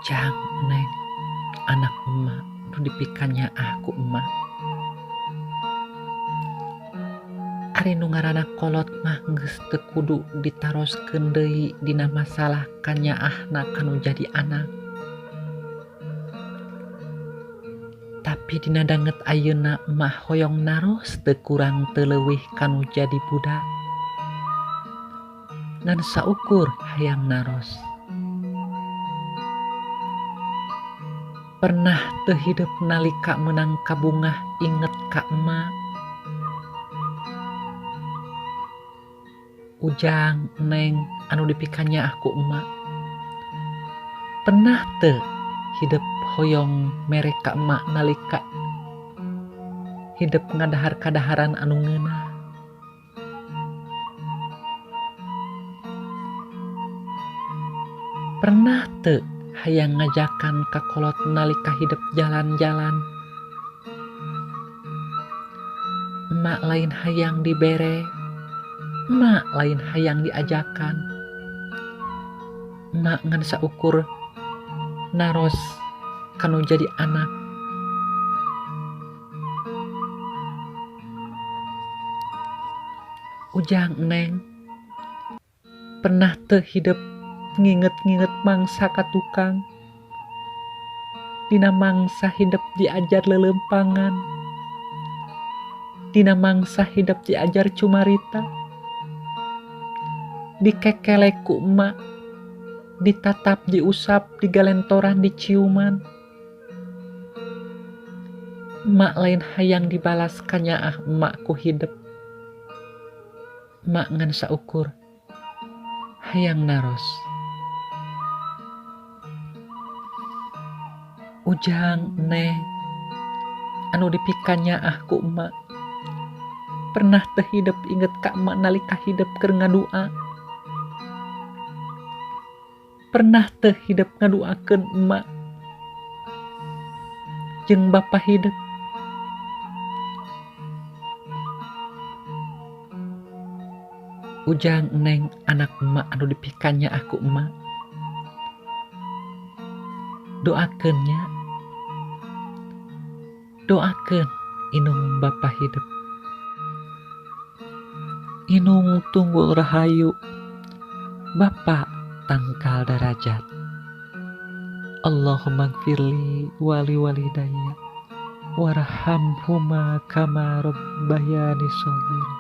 Ujang Neng anak emak nu dipikanyaah ku emak. Ari nu ngaranna kolot mah geus teu kudu ditaroskeun deui dina masalah kanyaahna ka nu jadi anak. Tapi dina danget ayeuna emak hoyong naros teu kurang teu leuwih ka nu jadi budak. Ngan saukur hayang naros. Pernah teu hidep nalika meunang kabungah inget ka emak. Ujang Neng anu dipikanyaah ku emak. Pernah teu hidep hoyong mere ka emak nalika hidep ngadahar kadaharan anu ngeunah. Pernah teu hayang ngajakan ka kolot nalika hidep jalan-jalan. Emak lain hayang dibere, emak lain hayang diajakan. Emak ngan saukur naros kanu jadi anak. Ujang Neng pernah teu hidep nginget-nginget mangsa ka tukang. Dina mangsa hidep diajar leuleumpangan. Dina mangsa hidep diajar cumarita. Dikekelek ku emak, ditatap, diusap, digalentoran, diciuman. Emak lain hayang dibalas kanyaah emak ku hidep. Emak ngan saukur hayang naros. Ujang Neng anu dipikanyaah ku emak. Pernah teu hidep inget ka emak nalika hidep keur ngadua. Pernah teu hidep ngaduakeun emak jeung bapa hidep. Ujang Neng anak emak anu dipikanyaah ku emak. Doakeun nya. Doakeun inung bapa hidep. Inung tunggul rahayu, bapa tangkal darajat. Allahumma gfirli wali walidayya warhamhuma kama rabbayani shaghira.